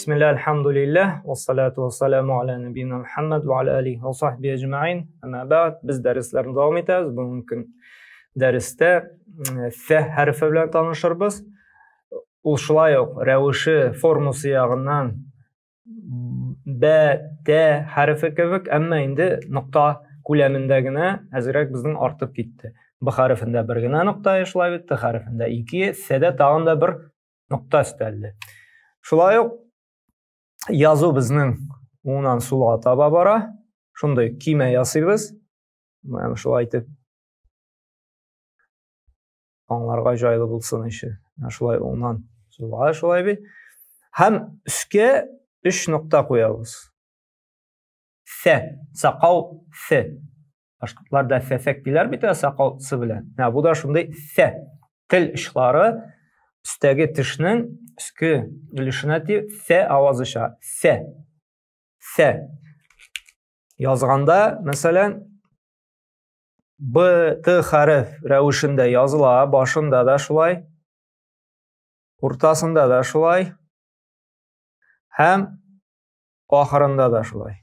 Бисмилла, альхамдулиллах, вассалату вассаламу аля набина Мухаммад ва аля алихи ва сахби әҗмәин. Әмма бәгъд, без дәресләрне дәвам итәбез. Бүгенге көн дәрестә фә хәрефе белән танышырбыз. Ул шулай ук рәвеше, формасы ягыннан бә, тә хәрефе кебек, әмма инде нокта күләмендә генә әзрәк безнең артып китте. Б хәрефендә бер генә нокта, шулай бит, Т хәрефендә ике, Сәдә тагын да бер нокта өстәлде. Шулай ук язу безнең уңнан сулга таба бара. Шундый кимә ясыйбыз. Менә шулай итеп аңларга җайлы булсын өчен. Менә шулай уңнан сулга шулай бит. Һәм өскә өч нокта куябыз. Сә, сакау сә. Башкортларда сәсәк диләр бит, сакау сы белән. Менә бу да шундый сә. Тел очлары өстәге тешнең өске өлешенә тиеп сә авазы чыга. Сә. Сә. Язганда, мәсәлән, Б, Т хәреф рәвешендә языла, башында да шулай, уртасында да шулай һәм ахырында да шулай.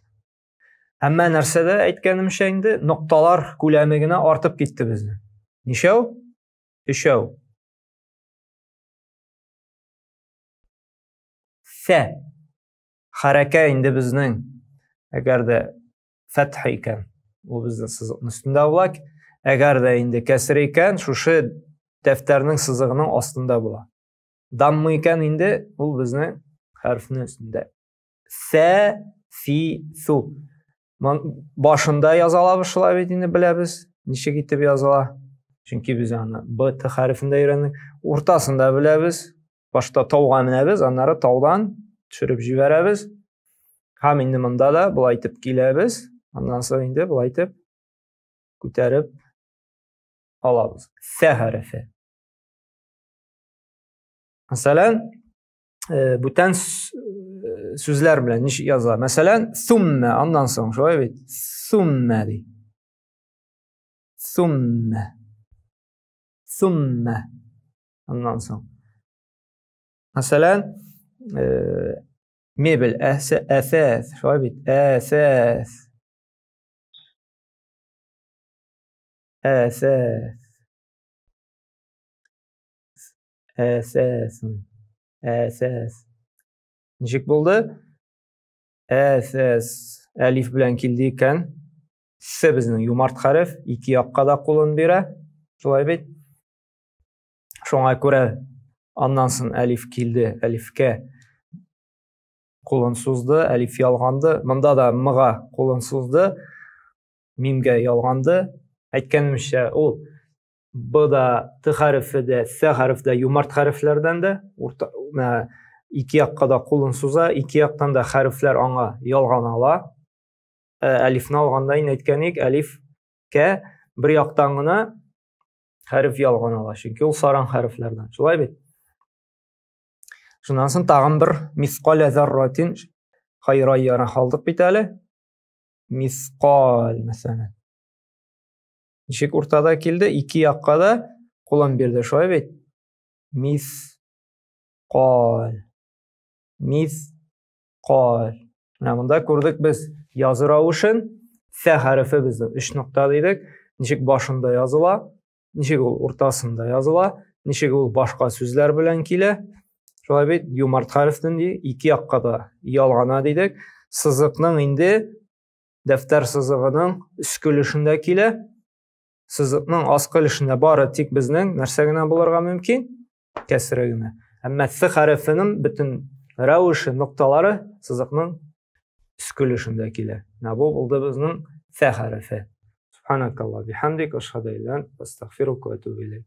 Әмма нәрсәдә әйткәнемчә инде нокталар күләме генә артып китте безнең. Ничәү? Өчәү. Сә. Хәрәкә инде безнең. Әгәр дә фәтха икән, ул безнең сызыкның өстендә була. Әгәр дә инде кәсер икән, шушы дәфтәрнең сызыгының астында була. Дамма икән инде, ул безнең хәрефнең өстендә. Сә, фи, су. Башында язалабыз шулай бит инде беләбез, ничек итеп языла. Чөнки без аны Б, Т хәрефендә өйрәндек. Уртасында беләбез. Башта тауга менәбез, аннары таудан төшереп җибәрәбез. Һәм инде монда да болай итеп киләбез. Аннан соң инде болай итеп күтәреп алабыз. Сә хәрефе. Мәсәлән, бүтән сүзләр белән ничек языла? Мәсәлән, суммә, аннан соң, шулай бит? Суммә ди. Суммә. Суммә. Аннан соң. Мәсәлән, мебель, әсәс, шулай бит? Әсәс. Әсәс. Әсәс. Әсәс. Ничек булды? Әсәс. Әлиф белән килде икән. С безнең юмарт хәреф, ике якка да кулын бирә. Шулай бит? Шуңа күрә аннан соң әлиф килде, әлифкә кулын сузды, әлиф ялганды. Монда да мга кулын сузды, мимгә ялганды. Әйткәнемчә, ул Б да, Т хәрефе дә, С хәрефе дә юмарт хәрефләрдән дә, урта, ике якка да кулын суза, ике яктан да хәрефләр аңа ялгана ала. Әлифне алганда инде әйткән идек, әлифкә бер яктан гына хәреф ялгана ала, чөнки ул саран хәрефләрдән. Шулай бит? Шуннан соң тагын бер мисқал зарратин хайра яра алдык бит әле. Мисқал, мәсәлән. Ничек уртада килде? Ике якка да кулын бирде, шулай бит? Мисқал. Мисқал. Менә монда күрдек без язу рәвешен. Сә хәрефе безнең өч нокта дидек. Ничек башында языла, ничек ул уртасында языла, ничек ул башка сүзләр белән килә. Шулай бит, юмарт хәрефнең ди, ике якка да ялгана дидек. Сызыкның инде дәфтәр сызыгының өске өлешендә килә. Сызыкның аскы өлешендә бары тик безнең нәрсә генә булырга мөмкин? Кәсре генә. Әмма С хәрефенең бөтен рәвеше, нокталары сызыкның өске өлешендә килә. Менә бу булды безнең С хәрефе. Субханакаллах бихамдик, ашһаду илля астагфирука ва атубу илейк.